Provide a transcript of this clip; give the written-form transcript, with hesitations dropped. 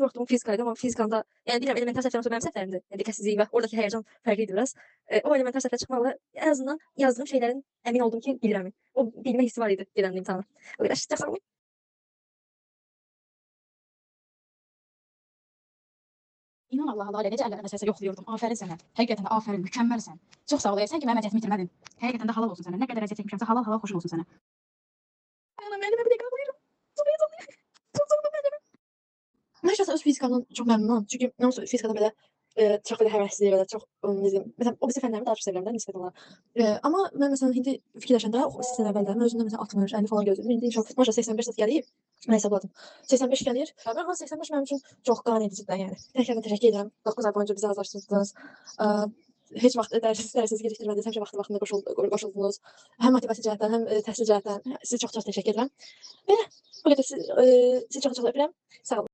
Ən qorxduğum fizika idi, amma fizikanda, yəni bilirəm elementar səhvlərim olsa mənim səhvlərimdir. Yəni diqqətsizlik və oradakı həyəcan fərqli idi biraz. O elementar səhvlər çıxmaqla ən azından yazdığım şeylərin əmin oldum ki, bilirəm. O bilmə hissi var idi gedəndə imtahana. O qədər. Çox sağ olun. İnan Allaha Lalə, necə əllərə nəsəsə yoxlayırdım. Afərin sənə. Həqiqətən də afərin, mükəmməlsən. Çox sağ ol. Sən ki mənim əziyyətimi itirmədin. Həqiqətən də halal olsun sənə. Nə qədər əziyyət çəkmişəmsə halal halal xoşun olsun sənə. Ana müəllimə bir dəqiqə ağlayıram. Çox heyecanlıyam. Çox sağ olun müəllimə. Mən şəxsən öz fizikamdan çox məmnunam. Çünki nə olsa fizikada belə çox belə həvəsli və çox necə deyim, məsələn, o birisi fənlərimi daha çox sevirəm də nisbət olaraq. Amma mən məsələn indi fikirləşəndə sizdən əvvəl də mən özümdən məsələn 60, 50 falan gözləyirdim. İndi inşallah maşallah 85 zət gəlir. Mən hesabladım. 85 gəlir. Amma 85 mənim üçün çox qane edicidir də, yəni. Təkrardan təşəkkür edirəm. 9 ay boyunca bizi hazırlaşdırdınız. Heç vaxt dərsinizi gecikdirmədiniz, həmişə vaxtı-vaxtında qoşuldunuz. Həm motivasiya cəhətdən, həm təhsil cəhətdən sizə çox-çox təşəkkür edirəm. Belə, bu qədər sizi çox-çox öpürəm. Sağ olun.